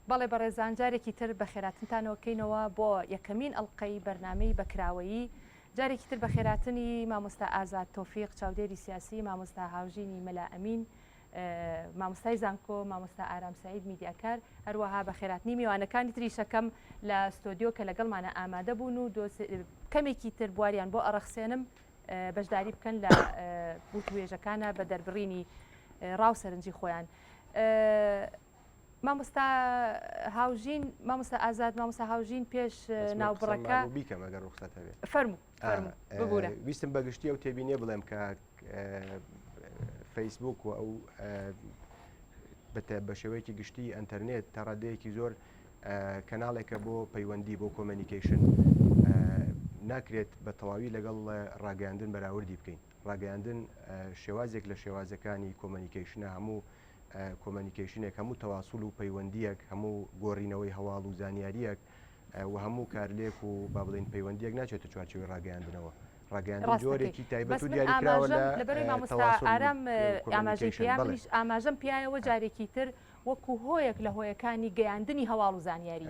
بەڵێ بەڕێزان جارێکی تر بەخێراتنتانەوە کەینەوە بۆ یەکەمین ئەڵلقەی بەرنامەی بەکراوەیی جارێکی تر بەخێراتنی مامۆستا ئازاد تۆفیق چاودێری سیاسی مامۆستا هاوژینی مەلا ئەمین مامۆستای زانکۆ مامۆستا ئارام سعید میدیاکار هەروەها بەخێراتنی میوانەکانی تریشەکەم لە ستۆدیۆ کە لەگەڵمانە ئامادە بوون و کەمێکی تر بواریان بۆ ئەڕەخسێنم بەشداری بکەن لە وتوێژەکانە بە دەربڕینی ڕاو سەرنجی خۆیان. مامۆستا هاوژین مامۆستا ئازاد مامۆستا هاوژین پێش ناوبڕەکە بیکەم ئەگەر ڕوخسەت هەبێ فەرموو ببورە ویستم بەگشتی ئەو تێبینیە بڵێم کە فەیسبوک و ئەو بە شێوەیەکی گشتی ئەتەرنێت تا ڕادەیەکی زۆر کەناڵێکە بۆ پەیوەندی بۆ communication ناکرێت بە تەواوی لەگەڵ ڕاگەیاندن بەراوردی بکەین ڕاگەیاندن شێوازێک لە شێوازەکانی communication ە هەموو communication ێک هەموو تەواسول و پەیوەندیەک هەموو گۆڕینەوەی هەواڵ و زانیاریەک و هەموو کارلێک و با بڵێین پەیوەندیەک ناچێتە چوارچێوەی ڕاگەیاندنەوە. ڕاگەیاندن جۆرێکی تایبەت و دیاریکراوە لە لەبەرەی مامۆستا ئارام ئاماژەی پێیا منیش ئاماژەم پیایەوە جارێکی تر وەکو هۆیەک لە هۆیەکانی گەیاندنی هەواڵ و زانیاری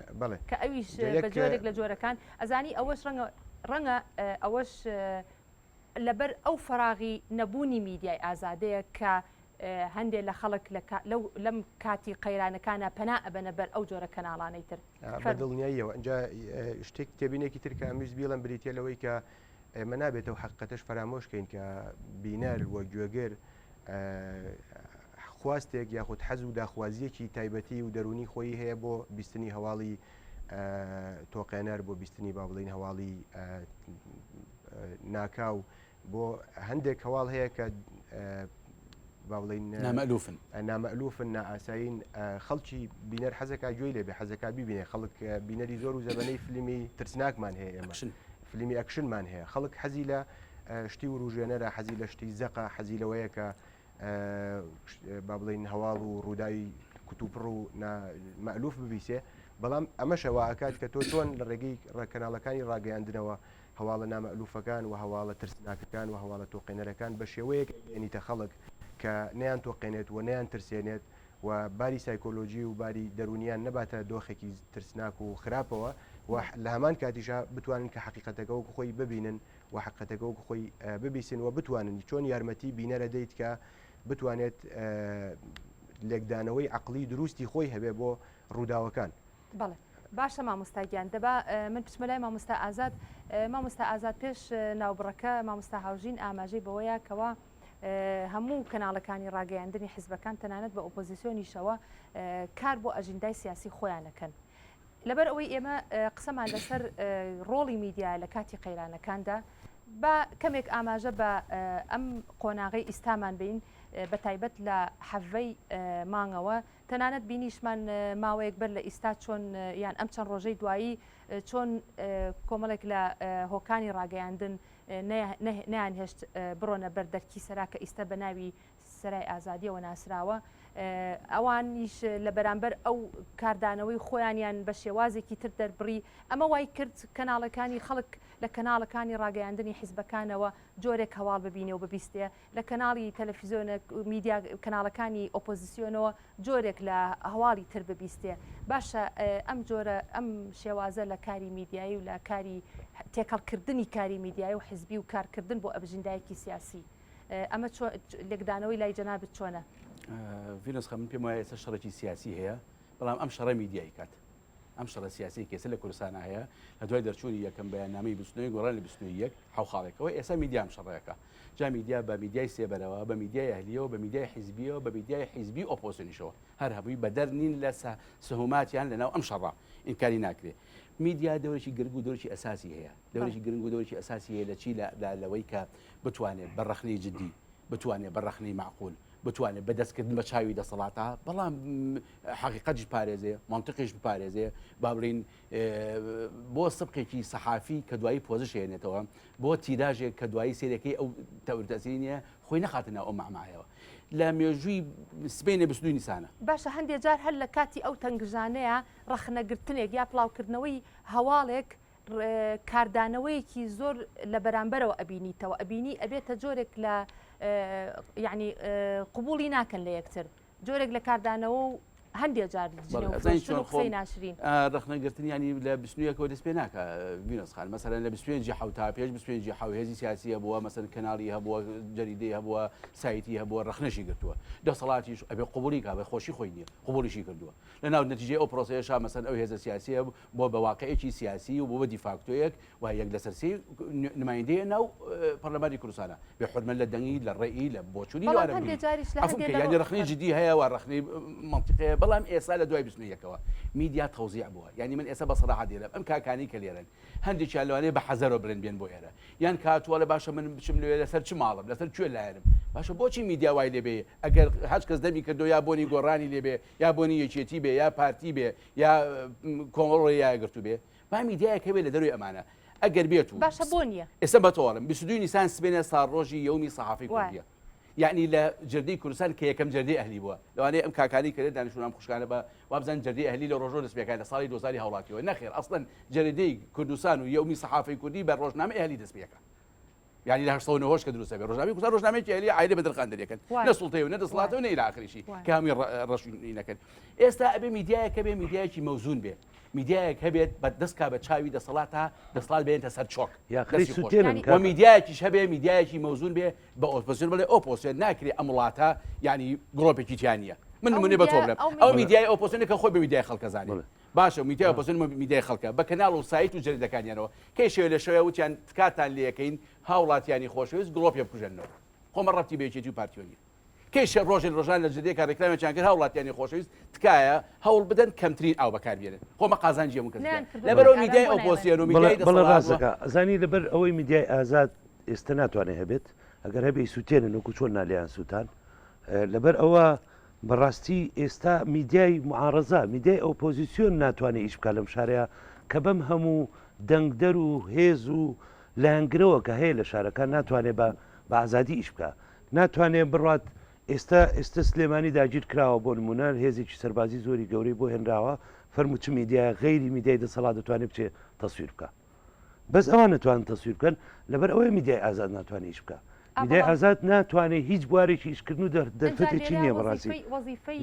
کە ئەویش بە جۆرێک لە جۆرەکان ئەزانی ئەوەش ڕەنگە ڕەنگە ئەوەش لەبەر ئەو فەراغی نەبوونی میدیای ئازادەیە کە هەندێ لە خەڵک لەم کاتی قەیرانەکانە پەنا ئەبەنە بەر ئەو جۆرە کەناڵانەی تر. بە دڵنیاییەوە ئینجا شتێک تێبینێکی تر کە ئەمویست بیڵێم بریتیە لەوەی کە ئێمە نابێت ئەو حەقیقەتەش فەرامۆش کەین کە بینەر و گوێگر خواستێک یاخود حەز و داخوازیەکی تایبەتی و دەرونی خۆی هەیە بۆ بیستنی هەواڵی تۆقێنەر بۆ بیستنی با بڵین هەواڵی ناکاو بۆ هەندێک هەواڵ هەیە کە با بڵین نامەلوفن نامەلوفن نائاسایین خەڵکی بینەر حەزەکە گوێی لێبێ حەزەکە ببینێ خەڵک بینەری زۆر و زەبەنەی فلیمی ترسناکمان هەیە ئێمە فلیمی ئەکشنمان هەیە خەڵک حەزی لە شتی وروژێنەرە حەزی لە شتی زەقە حەزی لەوەیە کە با بڵین هەواڵ و ڕووداوی کوتوپڕ و مەلوف ببیسێ بەڵام ئەمەشە وا ئەکات کە تۆ چۆن لە ڕێگەی کەناڵەکانی ڕاگەیاندنەوە هەواڵە نامەئلوفەکان و هەواڵە ترسناکەکان و هەواڵە تۆقێنەرەکان بە شێوەیەک ئەگەیەنیتە خەڵک کە نەیان تۆقێنێت و نەیان ترسێنێت و باری سایکۆلۆجی و باری دەروونیان نەباتە دۆخێکی ترسناک و خراپەوە و لە هەمان کاتیشا بتوانن کە حەقیقەتەکە وەکو خۆی ببینن و حەقیقەتەکە وەکو خۆی ببیسن و بتوانن چۆن یارمەتی بینەرە دەیت کە بتوانێت لێکدانەوەی عەقڵی دروستی خۆی هەبێ بۆ ڕووداوەکان. بەڵێ باشە مامۆستا گیان دەبا من بچمە لای مامۆستا ئازاد مامۆستا ئازاد پێش ناوبڕەکە مامۆستا هاوژین ئاماژەی بەوەیە کەوا هەموو کەناڵەکانی ڕاگەیاندنی حزبەکان تەنانەت بە ئۆپۆزیسیۆنیشەوە کار بۆ ئەژیندای سیاسی خۆیانەکەن. لەبەر ئەوەی ئێمە قسەمان لەسەر ڕۆڵی میدیا لە کاتی قەیرانەکاندا با کەمێک ئاماژە بە ئەم قۆناغی ئیستامان بین بە تایبەت لە حەڤەی مانگەوە تەنانەت بینیشمان ماوەیەک بەر لە ئیستا چۆن یان ئەم چەند ڕۆژەی دوایی چۆن کۆمەڵێک لە هۆکانی ڕاگەیاندن نەیانهێشت بڕۆنە بەر دەرکی سەرا کە ئیستا بە ناوی سەرای ئازادیەوە ناسراوە ئەوانیش لە بەرامبەر ئەو کاردانەوەی خۆیانیان بە شێوازێکی تر دەربڕی ئەمە وای کرد کەناڵەکانی خەڵک لە کەناڵەکانی ڕاگەیاندنی حیزبەکانەوە جۆرێک هەواڵ ببینێ و ببیستێ لە کەناڵی تەلەفیزیۆنە میدیا کەناڵەکانی ئۆپۆزیسیۆنەوە جۆرێک لە هەواڵی تر ببیستێ باشە ئەم جۆرە ئەم شێوازە لە کاری میدیایی و لە کاری تێکەڵکردنی کاری میدیایی و حزبی و کارکردن بۆ ئەبژیندایەکی سیاسی ئەمە لێکدانەوەی لای جەنابت چۆنە؟ ڤینۆس خان من پێم وایە ئێستا شەڕێکی سیاسی هەیە بەڵام ئەم شەڕە میدیایی کات ئەم شەڕە سیاسیەی کە ئێستا لە کوردستانا هەیە لە دوای دەرچوونی یەکەم بەیاننامەی بزوتنەوەی گۆڕان لە 21 حەو خاڵێکەوە ئێستا میدیا ئەم شەڕەیەکە جا میدیا بە میدیای سێبەرەوە بە میدیای ئەهلیەوە بە میدیای حیزبیەوە بە میدیای حیزبی ئۆپۆزیسیۆنیشەوە هەر هەمووی بەدەر نین لە سهوماتیان لەناو ئەم شەڕە ئینکاری ناکرێ میدیا دەورێکی گرنگ و دەورێکی ئەساسی هەیە دەورێکی گرنگ و دەورێکی ئەساسی هەیە لە چی لە لەوەی کە بتوانێت بە ڕەخنەی جدی بتوانێت بە ڕەخنەی مەعقول بتوانێت بە دەستکردن بە چاوی دەسەڵاتە بەڵام حەقیقەتیش پارێزێ مەنتقیش بپارێزێ با بڵین بۆ سبقێکی سەحافی کە دوایی پۆزش هێنێتەوە بۆ تیراژێک کە دوایی سێرەکەی ئەو تەورتەسیری نییە خۆی نەخاتە ناو ئەو مەعمایەوە لە مێژووی سبەینێ 22 نیسانە. باشە هەندێ جار هەر لە کاتی ئەو تەنگژانەیە ڕەخنەگرتنێک یا پڵاوکردنەوەی هەواڵێک کاردانەوەیەکی زۆر لە بەرامبەرەوە ئەبینیتەوە ئەبینی ئەبێتە جۆرێک لە یعنی قوبوڵی ناکەن لە یەکتر جۆرێک لە کاردانەوە و. هەندێ جار جنێو فرۆشتن و قسەی ناشرین. ڕەخنە گرتن یانی لە بیست و یەکەوە دەست پێ ناکا ڤینۆس خان مەسەلەن لە 25 حەوتا پێش 25 حەو هێزی سیاسی هەبووە مەسەن کەناڵی هەبووە جەریدەی هەبووە سایتی هەبووە ڕەخنەشی گرتووە دەسەڵاتیش ئەبێ قبوڵی کا بە خۆشی خۆی نییە قبوڵیشی کردووە لە ناو نەتیجەی ئەو پرۆسەیەشا مەسەن ئەو هێزە سیاسیە بۆ بە واقعێکی سیاسی و بۆ بە دیفاکتۆیەک و یەک لەسەر سێی نمایندەیە ناو پەرلەمانی کوردستانە بێ حورمەت لە دەنگی لە ڕێی لە بۆچوونی بەڵام لەوانە هەندێ بگری جاریش لە عەفوم هەندێ کە لە یانی ڕەخنەی جدی هەیە و ڕەخنەی مەنتیقی هەیە بەڵام ئێستا لە دوای 21ەوە میدیا تەوزیع بووە یانی من ئێستا بە سەراحەت دێرم ئەم کاکانی کە لێرەن هەندێکیان لەوانەیە بە حەزەرەوە بڵێن بێن بۆ ئێرە یان کاتووە لە باشە من بچم لەوێ لەسەر چ ماڵم لەسەر کوێ لایەنم باشە بۆچی میدیا وای لێ بێ ئەگەر هەچ کەس دەمی کردو یا بۆنی گۆڕانی لێ بێ یا بۆنی یەکێتی بێ یا پارتی بێ یا کۆمەڵ یا یەکگرتوو بێ با میدیایەک هەبێت لە دەروی ئەمانە ئەگەر بێت و باشە بۆ نییە؟ ئێستا بە تۆ ئەڵێم 22 نیسان سبەینێ ساڵڕۆژی یەومی سەحافەی وایە. کوردیە یعنی لە جەردەی کوردستان کە یەکەم جەردەی ئەهلی بووە لەوانەیە ئەم کاکانی کە لێ دانیشتوون ئەم خوشکانە بە وابزانن جەردەی ئەهلی لە ڕۆژۆ دەست پێکات لە ساڵی 2000 هاوڵاتیەوە نەخێر ئەسڵەن جەریدەی کوردستان و یەومی سەحافەی کوردی بە ڕۆژنامەی ئەهلی دەست پێکا یانی لە 809 کە دروست دەبێت ڕۆژنامەی کوردستان ڕۆژنامەیەکی ئەهلی عایلە بەدرخان دەریەکەن نە سوڵتەیە و نە دەسەڵاتە و نە ئیلا ئاخریشی کە هەمووی ڕەشی نەکەن ئێستا ئەبێ میدیایەک هەبێ میدیایەکی مەوزون بێ میدیایەک هەبێت بە دەست کا بە چاوی دەسەڵاتە دەسەڵات بێنتە سەر چۆک یاخری سوتێنن و میدیایەکیش هەبێ میدیایەکی مەوزون بێ بە ئۆپۆزیسیۆن بڵێ ئۆپۆزیسیۆن ناکرێ ئەم وڵاتە یعنی گڵۆپێکی تیا نییە من نمونەی بە تۆ بڵێم ئەو میدیای ئۆپۆزیسیۆنە کە خۆی بە میدیای خەڵکەزانێ باشە میدیای ئۆپۆزیسیۆن میدیای خەڵکە بە کەناڵ و سایت و جەریدەکانیانەوە کەی شەوێ لە شەوێ وتیان تکاتان لێکەین هاوڵاتیانی خۆشەویست گڵۆپێ بکوژێننەوە خۆ مە ڕەبتی بە یەکێتی و پارتیەوە نیە کەی شە ڕۆژێ لە ڕۆژان لە جەریدەیەکا ڕێکلامێکیان کرد هاوڵاتیانی خۆشەویست تکایە هەوڵ بدەن کەمترین ئاو بەکاربێنن خۆ مە قازانجی هەموو کەس نەیان نیە کردووە لەبەرئەوە ئارام میدیای بۆ نایڵێن. ئۆپۆزسیۆن و بەڵێ میدیای بەڵێ دەسەڵات ڕاست و دەکا ئەزانی لەبەر ئەوەی میدیای ئازاد ئێستا ناتوانێ هەبێت ئەگەر هەبێ ئیسوتێنن وەکو چۆن نالیان سووتان لەبەر ئەوە بەڕاستی ئێستا میدیای معارەزە، میدیای ئۆپۆزیسیۆن ناتوانێت ئیش بکات لەم شارەیا کە بەم هەموو دەنگدەر و هێز و لایەنگرەوە کە هەیە لە شارەکە ناتوانێت بە بە ئازادی ئیش بکات ناتوانێت بڕات ئێستا ئێستا سلێمانی داگیر کراوە بۆ نمونە هێزێکی سەربازی زۆری گەورەی بۆ هێنراوە فەرموو چ میدیایە غەیری میدیای دەسەڵات دەتوانێت بچێ تەسویر بکات بەس ئەوان نەتوانن تەسویر بکەن لەبەر ئەوەیە میدیای ئازاد ناتوانێت ئیش بکە میدیای ئازاد ناتوانێت هیچ بوارێکی ئیشکردن و دەرفەتێکی نییە بەڕاستی وەزیفەی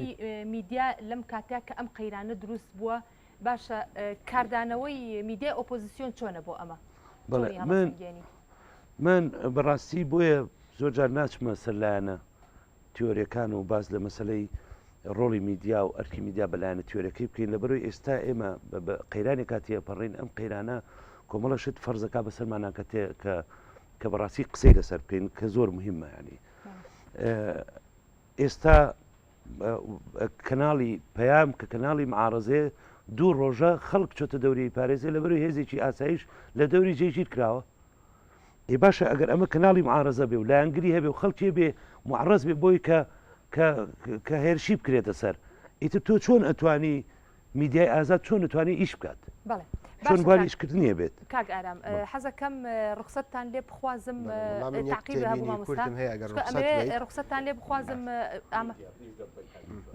میدیا لەم کاتە کە ئەم قەیرانە دروست بووە باشە کاردانەوەی میدیای ئۆپۆزیسیۆن چۆنە بۆ ئەمە بەڵێ من من بەڕاستی بۆیە زۆر جار ناچمە سەر لایەنە تیۆریەکان و باس لە مەسەلەی ڕۆڵی میدیا و ئەرکی میدیا بە لایەنە تیۆریەکەی بکەین لەبەرەوەی ئێستا ئێمە بە قەیرانێکا تێپەڕین ئەم قەیرانە کۆمەڵە شت فەرزەکا بەسەرمانا کە تێ کە کە بەڕاستی قسەی لەسەر بکەین کە زۆر مهمە ینی ئێستا کەناڵی پەیام کە کەناڵی معارەزەیە دوو ڕۆژە خەڵک چۆتە دەوری پارێزێ لەبەرەوەی هێزێکی ئاسایش لە دەوری جێگیر کراوە ئێ باشە ئەگەر ئەمە کەناڵی معارەزە بێ و لایەنگری هەبێ و خەڵکێ بێ معڕەز بێ بۆی کە کە کە هێرشی بکرێتە سەر ئیتر تۆ چۆن ئەتوانی میدیای ئازاد چۆن ئەتوانی ئیش بکات بەڵێ چۆن باشە بواری کاک ئیشکردنی هەبێت کاک ئارام حەزەکەم ڕوخسەتتان لێ بخوازم بەڵێ وەڵا من یەک تەعقیب هەبوو تێبینی مامۆستا کورتم هەیە ئەگەر چونکە ڕوخسەت ئەمەوێ بەیت ڕوخسەتتان لێ بخوازم ئامە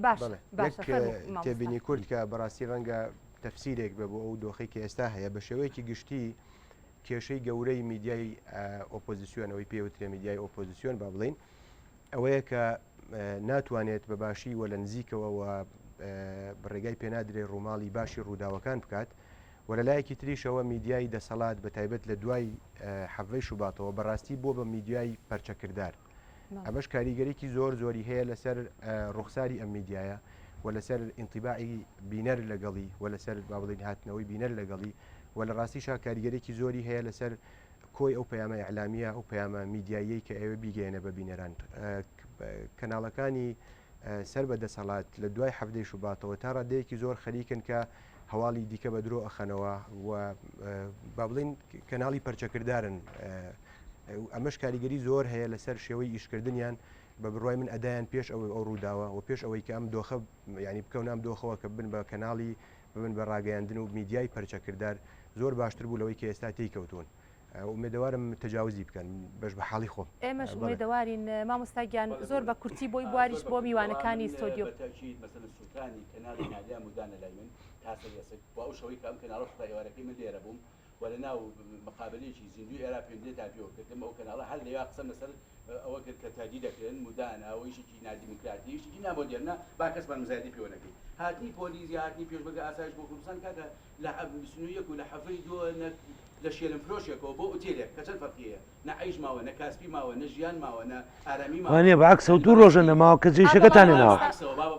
باش بەڵێ باشە یەک فەرموو مامۆستا تێبینی کورت کە بەڕاستی ڕەنگە تەفسیرێک بێ بۆ ئەو دۆخەی کە ئێستا هەیە بە شێوەیەکی گشتی کێشەی گەورەی میدیای ئۆپۆزیسیۆن ئەوەی پێوترێ میدیای ئۆپۆزیسیۆن با بڵین ئەوەیە کە ناتوانێت بە باشی و لە نزیکەوە و بڕێگای پێنادرێ ڕووماڵی باشی ڕووداوەکان بکات و لە لایەکی تریشەوە میدیای دەسەڵات بە تایبەت لە دوای حەڤەی شوباتەوە بەڕاستی بۆ بە میدیای پەرچەکردار ئەمەش کاریگەریی زۆر زۆری هەیە لەسەر ڕوخساری ئەم میدیایە و لەسەر ئینتیباعی بینەر لەگەڵی و لەسەر با بڵێین هاتنەوەی بینەر لەگەڵی و لە ڕاستیشا کاریگەریی زۆری هەیە لەسەر کۆی ئەو پەیامە ئیعلامییە ئەو پەیامە میدیاییەی کە ئەوێ بیگەیەنە بە بینەران کەناڵەکانی سەر بە دەسەڵات لە دوای حەڤدەی شوباتەوە تا ڕادەیەکی زۆر خەریکن کە هەواڵی دیکە بە درۆ ئەخەنەوە و با بڵین کەناڵی پەرچەکردارن ئەمەش کاریگەری زۆر هەیە لەسەر شێوەی ئیشکردنیان بە بڕوای من ئەدایان پێش ئەوەی ئەو ڕووداوە و پێش ئەوەی کە ئەم دۆخە ینی بکەونە ئەم دۆخەوە کە بن بە کەناڵی ببن بە ڕاگەیاندن و میدیای پەرچەکردار زۆر باشتر بوو لەوەی کە ئێستا تێی کەوتوون ئومێدەوارم تەجاوزی بکەن بەش بە حاڵی خۆم. ئێمەش ئومێدەوارین مامۆستا گیان زۆر بە کورتی بۆی بواریش بۆ میوانەکانی ستۆدیۆ. بە تەئکید مەسەلەن سوتانی کەناڵی نالیا مودانە لای من تا سەر ئێسک و ئەو شەوەی کە ئەم کەناڵە سوتا ئێوارەکەی من لێرە بووم. و لە ناو مقابەلەیەکی زیندووی ئێرا پەیوەندیتان پێوە کردم ئەو کەناڵە هەر لەویا قسەم لەسەر ئەوە کرد کە تەهدید دەکرێن مودانە و ئیشێکی نادیموکراتی ئیشێکی نامۆدێرنە با کەسمان مزایدەی پێوە نەکەین هاتنی پۆلیس یا هاتنی پێشمەرگە ئاسایش بۆ کوردستان کاکە لە 21 و لە حەڤەی دووە نە لە شێلم فرۆشێکەوە بۆ ئوتێلێک کە چەند فەرقی هەیە نە عەیش ماوە نە کاسپی ماوە نە ژیان ماوە نە ئارامی ماوە وانیە بە عەکسەوە دوو ڕۆژە نەماوە کە جێیشەکەتان هێناوە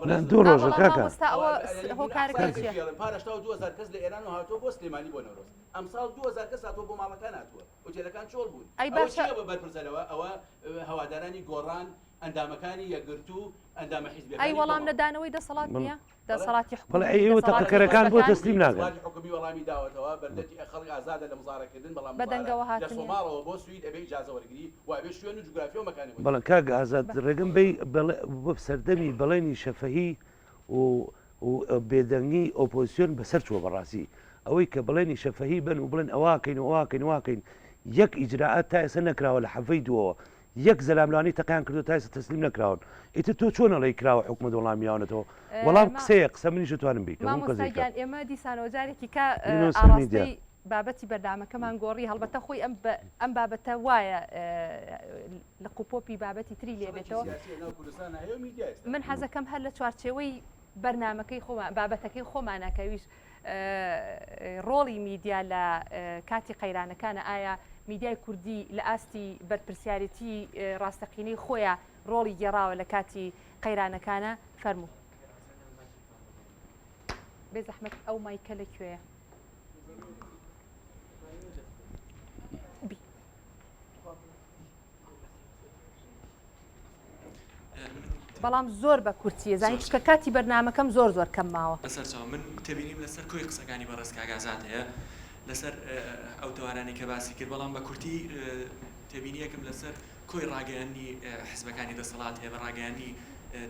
نا دوو ڕۆژە کاکە. مامۆستا ئەوە هۆکارەکەی چیە؟ پار 82 هەزار کەس لە ئێرانەوە هاتووە بۆ سلێمانی بۆ نەورۆز ئەمساڵ 2000 کەس هاتووە بۆ ماڵەکان هاتووە ئوتێلەکان چۆڵ بوون ئەی ئەوە باشە چیە بەرپرسە لەوە ئەوە هەوادارانی گۆڕان ئەندامەکانی یەکگرتوو ئەندامە ئەی حیزبیەکانی وەڵام کۆمەڵ. نەدانەوەی دەسەڵات بەڵێ. نییە؟ دەسەڵاتی بەڵێ حکومی، ئەی ئێوە دەسەڵاتی تەقەکەرەکان بۆ حیزبەکان؟ تەسلیم ناکەن؟ دەسەڵاتی حکومی وەڵامی داوەتەوە بەردەکی خەڵک ئازادە لە مزاهەرەکردن بەڵام بە مزاهەرە دەنگەوە لە هاتنیان. سۆماڵەوە بۆ سوید ئەبێ ئیجازە وەرگری و ئەبێ شوێن و جوگرافیا و مەکانی بەڵێ وەرگری. کاک ئازاد بە. ڕێگەم بەی بەڵێ بۆ سەردەمی بەڵێنی شەفەهی و و بێدەنگی ئۆپۆزسیۆن بەسەر چووە بەڕاستی ئەوەی کە بەڵێنی شەفەهی بەن و بڵێن ئەواکەین و ئەواکەین واکەین یەک ئیجرائات تا ئێستا نەکراوە لە حەڤەی دووەوە یەک زەلام لەوانەی تەقەیان کردووە تا ئێستا تەسلیم نەکراون ئیتر تۆ چۆن ئەڵێی کراوە حکومەت وەڵامی یاونەتەوە وەڵام قسەیە قسە منیش ئەتوانم بیکەم و مامۆستا کەس گیان ئێمە دیسانەوە جارێکی کە بینەوە سەر میدیا. ئاڕاستەی بابەتی بەرنامەکەمان گۆڕی هەڵبەتە خۆی ئەم ئەم بابەتە وایە لق و پۆپی بابەتی تری لێ شەڕێکی بێتەوە سیاسیە ناو کوردستانا هەیە و میدیا ئێستا. من حەزەکەم هەر لە چوارچێوەی بەرنامەکەی خۆمان بابەتەکەی خۆمانە کە ئەویش ڕۆڵی میدیا لە کاتی قەیرانەکانە ئایا میدیای کوردی لە ئاستی بەرپرسیارێتی ڕاستەقینەی خۆیان ڕۆڵی گێڕاوە لە کاتی قەیرانەکانە فەرموو بێزەحمەت ئەو مایکە لە کوێیە؟ بەڵام زۆر بە کورتیە زانی چکە کاتی بەرنمەکەم زۆر زۆر کەم ماوە. بەسەرچاو من تێبینیم لەسەر کۆی قسەکانی بەڕێز کاک ئازاد هەیە لەسەر ئەو تەوارانەی کە باسی کرد بەڵام بە کورتی تێبینیەکم لەسەر کۆی ڕاگەیاندنی حزبەکانی دەسەڵات هەیە بە ڕاگەیاندنی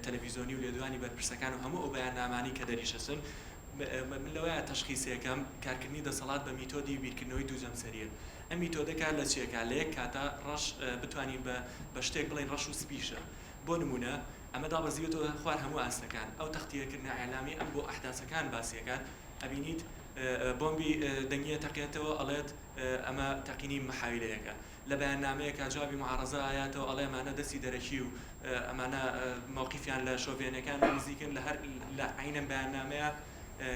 تەلەفیزۆنی و لێدوانی بەرپرسەکان و هەموو ئەو بەیاننامانەی کە دەریشەچن من لەوەیە تەشخیسێکەم کارکردنی دەسەڵات بە میتۆدی بیرکردنەوەی دوو جەمسەریە ئەم میتۆدە کار لە چیەکا لە یەک کاتا ڕەش بتوانین بە بە شتێک بڵێین ڕەش و سپیشە بۆ نموونە ئەمە دابەزیوەتەوە خوار هەموو ئاستەکان ئەو تەختیەکردنە ئیعلامی ئەم بۆ ئەحداسەکان باسیەکات ئەبینیت بۆمبی دەنگیە تەقێتەوە ئەڵێت ئەمە تەقینی محاویلەیەکە لە بەیاننامەیەکا جوابی معارەزە ئایاتەوە ئەڵێ ئەمانە دەستی دەرەکی و ئەمانە مەوقیفیان لە شۆڤێنەکان نزیکن لە هەر لە عەینەن بەیاننامەیە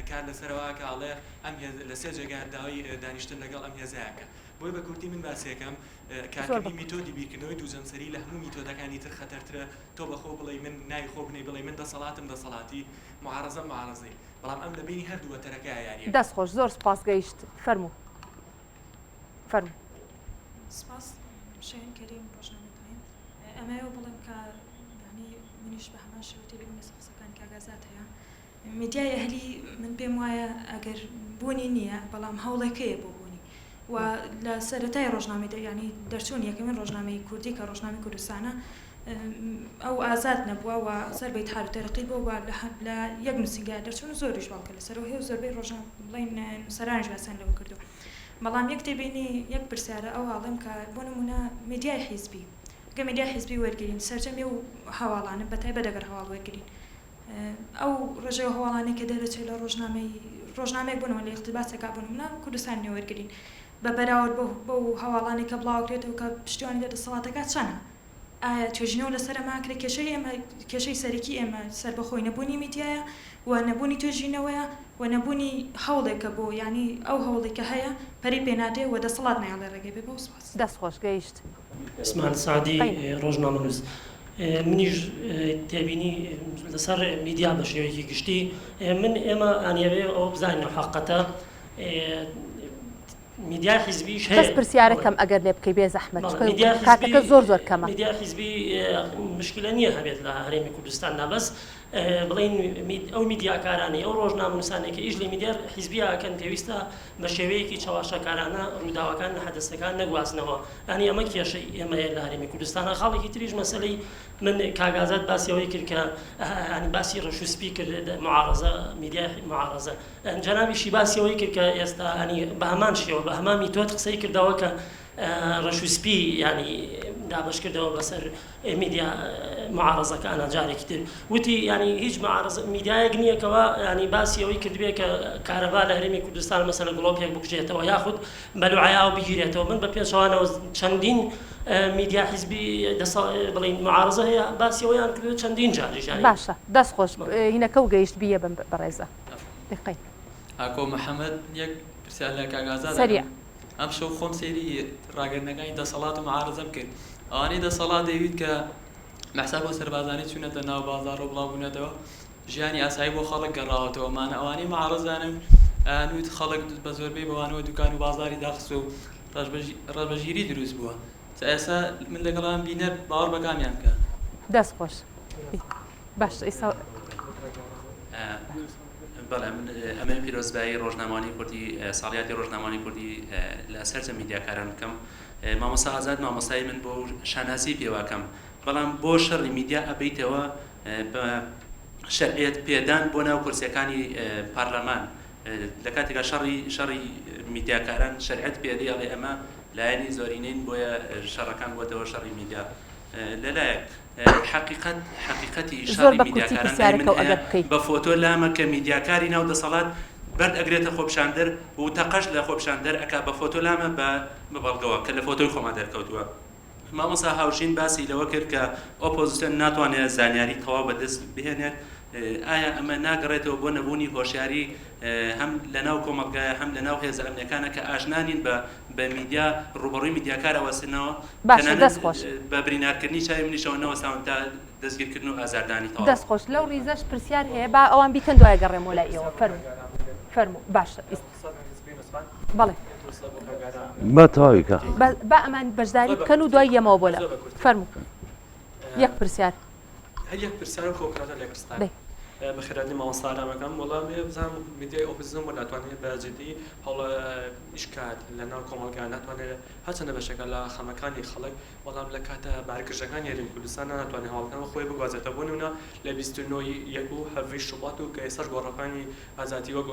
کار لەسەرەوە ئەکا ئەڵێ ئەم هێز لە سێ جێگا داوای دانیشتن لەگەڵ ئەم هێزە ئەکا بۆیە بە کورتی من باسیەکەم زۆر بە کارکردنی کورتی. میتۆدی بیرکردنەوەی دوو جەمسەری لە هەموو میتۆدەکانی تر خەتەرترە تۆ بە خۆ بڵێی من ناوی خۆ بنێی بڵێی من دەسەڵاتم دەسەڵاتی معارەزەم معارەزەی بەڵام ئەم لە بەینی هەردوو وەتەرەکەیا یاریەکا. دەست خۆش زۆر سوپاس گەیشت فەرموو فەرموو. سپاس شاهین کەریم ڕۆژنامەی تایم ئەمەوێ بڵێم کە یانی منیش بە هەمان شێوە تێبینیم لەسەر قسەکانی کاک ئازاد هەیە میدیای ئەهلی من پێم وایە ئەگەر بوونی نییە بەڵام هەوڵێک هەیە بۆ بوونی و لە سەرەتای ڕۆژنامەی یانی دەرچوونی یەکەمین ڕۆژنامەی کوردی کە ڕۆژنامەی کوردستانە ئەو ئازاد نەبووە و سەر بە ئیتحاد و تەرەقی بووە و لە یەک نووسینگە دەرچوون و زۆریش بەڵگە لەسەرەوە هەیە و زۆربەی ڕۆژنامە بڵێین نووسەرانیش باسیان لەوە کردووە بەڵام یەک تێبینی یەک پرسیارە ئەو ئاڵێم کە بۆ نموونە میدیای حیزبی گە میدیای حیزبی وەرگرین سەرجەمی و هەواڵانە بەتایبەت ئەگەر هەواڵ وەرگرین ئەو ڕێژەی هەواڵانەی کە دەرەچێت لە ڕۆژنامەی ڕۆژنامەیەک بۆ نموونە لە ئیقتیباسێکا بۆ نموونە کوردستان نوێ وەرگرین بە بەراورد بەو بەو هەواڵانەی کە بڵاوەکرێتەوە کە پشتیوانی لە دەسەڵاتەکە چەنە؟ ئایا توێژینەوە لەسەر ئەمە ئەکرێت؟ کێشەی ئێمە کێشەی سەرەکی ئێمە سەربەخۆی نەبوونی میدیایە و نەبوونی توێژینەوەیە و نەبوونی هەوڵێکە بۆ یانی ئەو هەوڵی کە هەیە پەرەی پێ نادرێ و دەسەڵات نایەڵێ ڕێگەی بێ بەو سپاس. دەست خۆش گەیشت. عوسمان سەعدی قەینا. ڕۆژنامەنووس منیش تێبینی لەسەر میدیا بە شێوەیەکی گشتی من ئێمە ئەنیەوێ ئەوە بزانین ئەو حەقەتە میدیای حیزبیش بەس هەیە پرسیارەکەم ئەگەر لێ بکەی بێ زەحمەت بەڵێ چونکە میدیای حیزبی کاتەکە زۆر زۆر کەمە. میدیای حیزبی مشکلە نییە هەبێت لە هەرێمی کوردستاندا بەس بڵێین ئەو میدیاکارانەی ئەو ڕۆژنامەنووسانەی کە ئیش لە میدیا حیزبی ئەکەن پێویستە بە شێوەیەکی چەواشەکارانە ڕووداوەکان لە حەدەسەکان نەگوازنەوە یانی ئەمە کێشەی ئێمەیە لە هەرێمی کوردستانە خاڵێکی تریش مەسەلەی من کاک ئازاد باسی ئەوەی کرد کە ینی باسی ڕەش و سپی کرد معارەزە میدیای معارەزە جەنابیشی باسی ئەوەی کرد کە ئێستا ینی بە هەمان شێوە بە هەمان میتۆد قسەی کردەوە کە ڕەش و سپی ینی دابەش کردەوە بەسەر میدیا. معارەزەکانە جارێکی تر وتی یانی هیچ معارەزە میدیایەک نییە کەوا یانی باسی ئەوەی کردبێ کە کارەبا لە هەرێمی کوردستان مەسەلە گڵۆپێک بکوژێتەوە یاخود بەلوعەی ئاو بگیرێتەوە من بە پێچەوانەوە چەندین میدیا حیزبی دەسە بڵین معارەزە هەیە باسی ئەوەیان کردووە چەندین جاریش یانی باشە دەست خۆش هینەکە و گەیشت بیە بەم بەڕێزە دقەی. ئاکۆ محەمەد یەک پرسیار لە کاک ئازاد سەریع. ئەکەم ئەمشەو خۆم سەیری ڕاگەیاندنەکانی دەسەڵات و معارەزەم کرد ئەوانەی دەسەڵات دەیویت کە مەحسا بۆ سەربازانی چوونەتە ناو بازاڕ و بڵاو بوونەتەوە ژیانی ئاسایی بۆ خەڵک گەڕاوەتەوە مانە ئەوانەی معارەزانن ئەیانوت خەڵک بە زۆربەی بەوانەوە دوکان و بازاری داخستوە و ڕەشبەژیری دروست بووە جا ئێستا من لەگەڵیان بینەر باوەڕ بە کامیان بکا؟ دەست خۆش باش ئیسا. بەڵێ من ئەمەوێ پیرۆزبایی ڕۆژنامەوانی کوردی ساڵیادی ڕۆژنامەوانی کوردی لە سەرجەم میدیاکاران بکەم مامۆستا ئازاد مامۆستای من بۆ شانازی پێواکەم بەڵام بۆ شەڕی میدیا ئەبیتەوە بە شەرعیەت پێدان بۆ ناو کورسیەکانی پارلەمان لە کاتێکا شەڕی شەڕی میدیاکاران شەرعەت پێدەی ئەڵێ ئەمە لایەنی زۆرینەین بۆیە شەڕەکان بۆتەوە شەڕی میدیا لەلایەک حەقیقەت حەقیقەتی زۆر شەڕی بە کورتی میدیاکاران لای من پرسیارەکەو هەیە ئەگەر بکەی. بە فۆتۆ لامە کە میدیاکاری ناو دەسەڵات بەرد ئەگرێتە خۆپیشاندەر و تەقەش لە خۆپیشاندەر ئەکا بە فۆتۆ لامە بە بە بەڵگەوە کە لە فۆتۆی خۆما دەرکەوتووە. مامۆستا هاوژین باسی لەوە کرد کە ئۆپۆزسیۆن ناتوانێت زانیاری تەواو بەدەست بهێنێت، ئایا ئەمە ناگەڕێتەوە بۆ نەبوونی هۆشیاری هەم لەناو کۆمەڵگایە هەم لەناو هێزە ئەمنیەکانە کە ئاشنا نین بە بە میدیا ڕووبەڕووی میدیاکار ئەوەستنەوە باشە تەنانەت دەست خۆش. بە برینارکردنی چاوی منیشەوە نەوەستاون تا دەستگیرکردن و ئازاردانی تەواو. دەست خۆش لەو ڕیزەش پرسیار هەیە با ئەوان بیکەن دوای گەڕێمەوە لای ئێوە فەرموو فەرموو باشە ئیست بەڵێ با تەواوی کە. با ئەمان بەشداری بکەن و دوای یەمەوە بۆ لە فەرموو یەک پرسیار. هەر یەک پرسیار و کۆکراتە لە کرستان. دەی. بەخێرهاتنی مامۆستا ئارام ئەکەم وەڵام ئێ بزانم میدیای ئۆپۆزیسیۆن بۆ ناتوانێت بە جدی هەوڵ ئیش کات لە ناو کۆمەڵگا ناتوانێت هەرچەندە بەشێکە لە خەمەکانی خەڵک بەڵام لە کاتە بارگرژەکانی هەرێمی کوردستان ناتوانێت هەواڵەکان خۆی بگوازێتەوە بۆ نمونە لە 29 یەک و هەڤی شوبات و کە ئێستاش گۆڕەپانی ئازادی وەک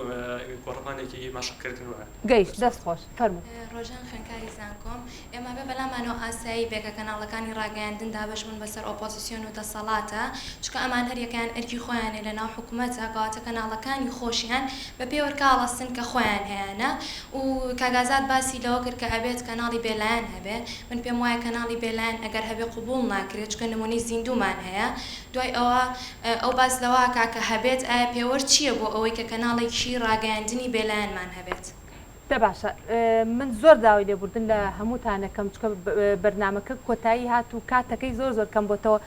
گۆڕەپانێکی مەشقکردن وایە. گەیشت دەست خۆش فەرموو. ڕۆژان خوێندکاری زانکۆم، ئێمە بێ بەلامانەوە ئاسایی بێ کە کەناڵەکانی ڕاگەیاندن دابەش بن بەسەر ئۆپۆزسیۆن و دەسەڵاتا، چونکە ئەمان هەریەکەیان ئەرکی خۆیانە لەناو حکومەتا، کەواتە کەناڵەکانی خۆشیان بە پێی وەرکاڵەستن کە خۆیان هەیانە و کاک ئازاد باسی لەوە کرد کە ئەبێت کەناڵی بێلایەن هەبێ، من پێم وایە کەناڵی بێلایەن ئەگەر هەبێ قبوڵ ناکرێ چونکە نمونەی زیندوومان هەیە، دوای ئەوە ئەو باس لەوە ئەکا کە هەبێت ئایا پێوەر چییە بۆ ئەوەی کە کەناڵێکی ڕاگەیاندنی بێلایەنمان هەبێت؟ دە باشە من زۆر داوای لێبوردن لە هەمووتان ئەکەم چونکە بەرنامەکە کۆتایی هات و کاتەکەی زۆر زۆر کەم بۆتەوە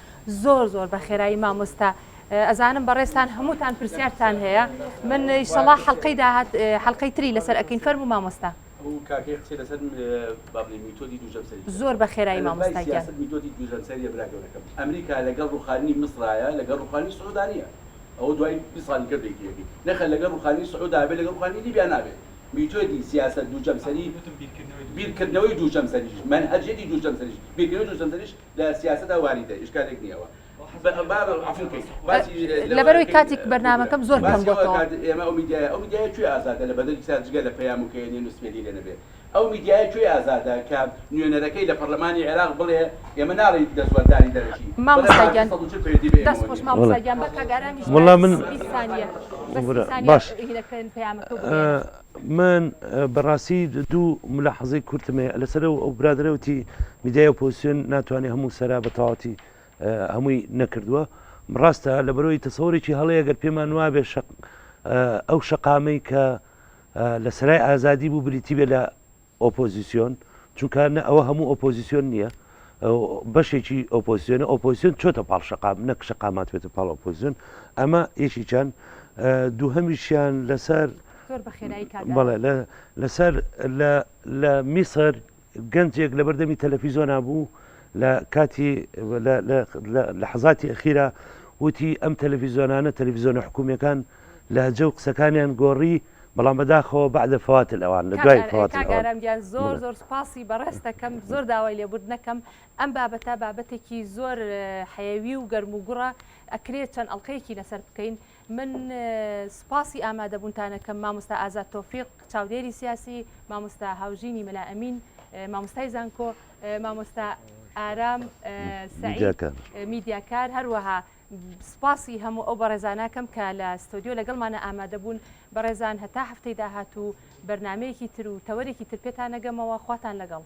زۆر زۆر بە خێرایی مامۆستا ئەزانم بەڕێزتان هەمووتان پرسیارتان هەیە من ئیشەڵا حەڵقەی داهات حەڵقەی تری لەسەر ئەکەین فەرموو مامۆستا. ئەو کاکەی قسەی لەسەر با بڵێین میتۆدی دوو جەمسەری کرد. زۆر بە خێرایی ئەلفبای مامۆستا گیان. سیاسەت میتۆدی دوو جەمسەریە برا گەورەکەم. ئەمریکا لەگەڵ ڕوخاندنی میسرایە لەگەڵ ڕوخاندنی سعودا نیە. ئەوە دوای 20 ساڵی کرد یەکێتی. نەخێر لەگەڵ ڕوخاندنی سعودا ئەبێ لەگەڵ ڕوخاندنی لیبیا نابێ. میتۆدی سیاسەت دوو جەمسەری بیرکردنەوەی دوو جەمسەریش مەنهەجیەتی دوو جەمسەریش بیرکردنەوەی دوو جەمسەریش لە سیاسەتا واریدە ئیشکالێک نیە ئەوە. لەبەرئەوەی کاتی بەرنامەکەم زۆر کەم بۆتەوە. ئێمە ئەو میدیایە ئەو میدیایە کوێ ئازادە لە بەدەری سا جگە لە پەیام و کەیەنێن و سپێدی لێ نەبێ ئەو میدیایە کوێ ئازادە کە نوێنەرەکەی لە پەرلەمانی عێراق بڵێ ئێمە ناڵێین دەستوەردانی دەرەکی بڵێ مامۆستا مادە گیان 140 پەیوەندی بە دەست ئێمەوە خۆش نییە. مامۆستا گیان با کاک ئارامیش وەڵا من بە 20 سانیە بە 30 سانیە باش هینەکەن پەیامەکە بگەیەنن. من بەڕاستی دوو ملاحەزەی کورتم هەیە لەسەر ئەو برادەرە وتی میدیای ئۆپۆزیسیۆن ناتوانێت هەموو سەرا بە تەواوەتی هەمووی نەکردووە ڕاستە لە بەرەوەی تەسەوەرێکی هەڵەیە گەر پێمان وابێ شەق ئەو شەقامەی کە لە سەرای ئازادی بوو بریتی بێ لە ئۆپۆزیسیۆن چونکە نە ئەوە هەموو ئۆپۆزیسیۆن نییە بەشێکی ئۆپۆزیسیۆنە ئۆپۆزیسیۆن چۆتە پاڵ شەقام نەک شەقامات بێتە پاڵ ئۆپۆزیسیۆن ئەمە یەکێکیان دووهەمیشیان لەسەر زۆر بە خێرایی کاک بەڵێ لەسەر لە لە میسر گەنجێک لە بەردەمی تەلەفیزۆنا بوو لە کاتی لە حەزاتی ئەخیرا وتی ئەم تەلەفیزۆنانە تەلەفیزۆنە حکومیەکان لەهجە و قسەکانیان گۆڕی بەڵام بەداخەوە بعد فوات الاوان لە دوای فوات کاک الاوان ئارام گیان زۆر بڵێ. زۆر سوپاسی بەڕێزتەکەم زۆر داوای لێبوردن ئەکەم ئەم بابەتە بابەتێکی زۆر حەیەوی و گەرم و گوڕە ئەکرێ چەند ئەڵقەیەکی لەسەر بکەین من سوپاسی ئامادەبوونتان ئەکەم مامۆستا ئازاد تۆفیق چاودێری سیاسی مامۆستا هاوژینی مەلا ئەمین مامۆستای زانکۆ مامۆستا. ئارام سەعید میدیاکار هەروەها سپاسی هەموو ئەو بەڕێزانەکەم کە لە ستۆدیۆ لەگەڵمانە ئامادەبوون بەڕێزان هەتا هەفتەی داهاتوو بەرنمەیەکی تر و تەوەرێکی تر پێتانەگەمەوە خواتان لەگەڵ.